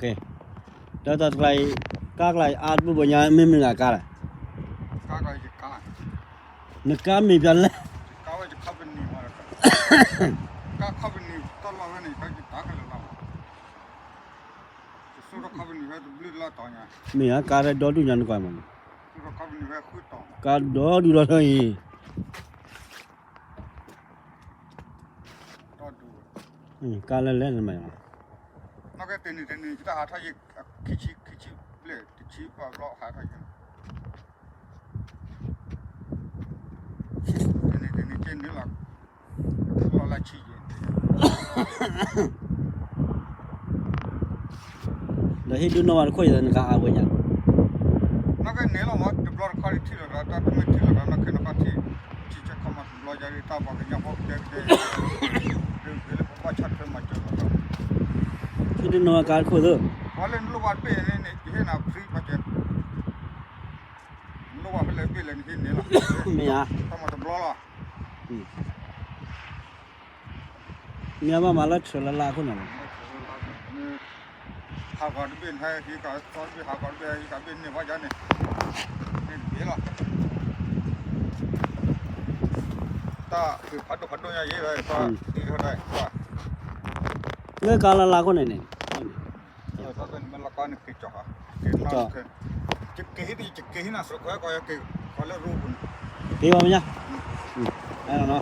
ဒီးတၢ်တကျါအံၤ, ကါကျါအံၤ အါတဘိဘိညါ မ့ၢ်မနုၤအကါလဲၣ်. နကါမ့ၢ်ပျဲလဲၣ်. မ့ၢ်ဧါ, ကါဒီဒူၣ်ညါနကွၢ်မးန့ၣ်, ကါဒီဒူၣ်ဒီးအံၤ ကါလၢလဲၣ်နမ့ၢ်, နကဲတနံၤတနံၤ ယတၢ်ဟးထီၣ်ယဲ ခံဆံ ခံဆံဘျဲၣ် တဆံပာ်ဘျီဟးထီၣ်ယဲ, တနံၤတနံၤကဲန့ၣ်လီၤ, လီၤလၢဆံယဲ, ဒီးဟ့ၣ်ဒုးနီၢ်ဝဲတခိၣ်အံၤ နကါအါဝဲညါ, နကဲန့ၣ်လီၤမး တဘျီတခီၣ်ထံၣ်လီၤဒီး တၢ်တမ့ၢ်ထံၣ်လီၤဒီး နကဲနကီၢ်ထံၣ် ထံဆၢခီမးတဘျီယၤ တၢ်ပှၤကညီဖိကတဲကတဲ ဒုးကဲလၢပဘၣ်ဆီၣ်ထွဲမၤစၢၤလီၤဒီး, ဟ့ၣ်ဒုးနီၢ်ဝဲကါတခိၣ်သၢ, ပှၤလၢနလိၣ်ဘၣ်တဘ့ၣ်န့ၣ် ယဟ့ၣ်နၤ free ဘၣ်ကဲ, နလိၣ်ဘၣ်ဖဲလဲၣ်တဘ့ၣ်လဲၣ် နဟ့ၣ်န့ၣ်လီၤ, မ့ၢ်ဧါ, ခီမးတဘျီလီၤ. မ့ၢ်ဘၣ်မၤလၢထၢၣ်လၢ်လၢ်အခိၣ်န့ၣ်လီၤ, ဟးဂီၤတဘ့ၣ် ဟဲဟံးကီးသီတဘ့ၣ် ဟးဂီၤတဘ့ၣ် ဟဲဟံးကီးဘ့ၣ်န့ၢ်ဘၣ်ယၤန့ၣ်, န့ၣ်တဘ့ၣ်လီၤ, တၢ်ဖးဒိၣ်ဖးဒိၣ်ညါယဲ, လၢကါလၢ်လၢ်အခိၣ်န့ၣ်န့ၣ် က့ၤဘၣ်မ့ၢ်ညါ, အဲၣ်နီၤနီၤ